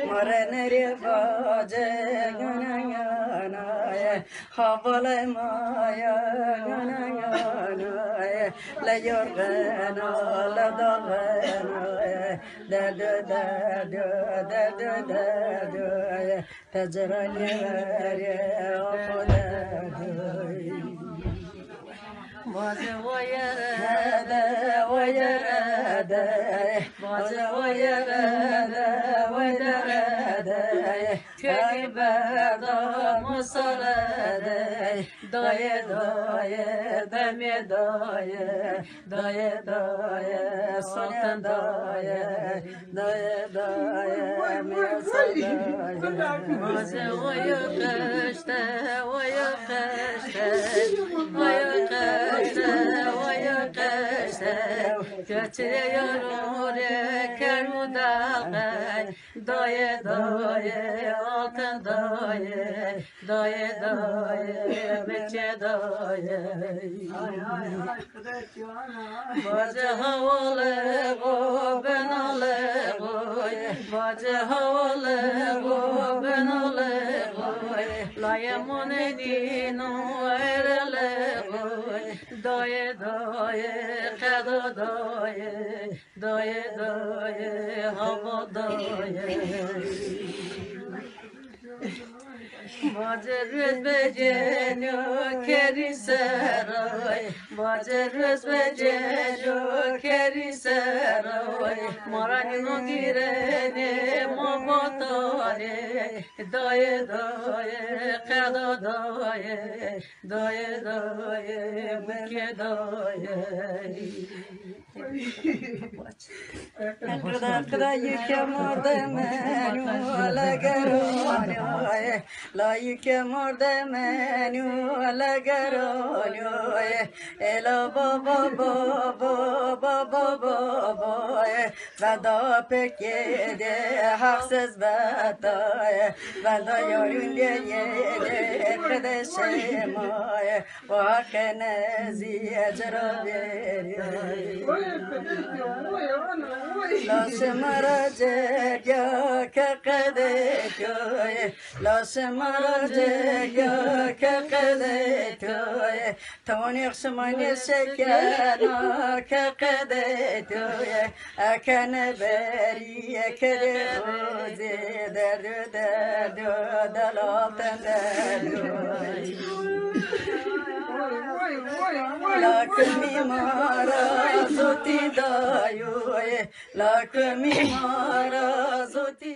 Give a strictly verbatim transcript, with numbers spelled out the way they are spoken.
Mare nerê vace gana gana ye, havale maya gana gana ye, le yorgana le dalgana ye, derdo derdo derdo derdo ye, tecrani verê oxo derdo ye. Vaze o yere de, o yere de, vaze o yere de, o yere de, tey berda musare de, daye, daye, demê daye, daye, daye, sonen daye, daye, daye, mesa daye. Vaze oyo qeşte, oyo qeşte, oyo qeşte, oyo qeşte. Keçire yorore kermu dağe, daye, daye, altın daye, daye, daye, meçe daye. Vace hawale go, benale go, vace hawale go, benale go. Laye mone dino erele go. Daye, daye, qedo daye, daye, daye, hava daye. Vace rüz becenyo keri seray, vace rüz becenyo keri seray. Maranino girene ma vatane, daye, daye, qedo daye, daye, daye, muke daye. Qida, qida, yike morde menu ala geronyo, e. La yike morde menu ala geronyo, e. Ela baba, baba, baba, baba, e. Veda pekê de haksız veda, e. Veda yorun de ye de qide şema, e. Waxene zî ecra verî. Laşê ma ra cerya ke qedê toye. Laşê ma ra cerya ke qedê toye. Tonîx şima nêşekena ke qedê toye. Ekene berî, eke de rozê, derdo, derdo, delalten derdo. Lakimî ma ra zotî dayoye, lakimî ma ra zotî.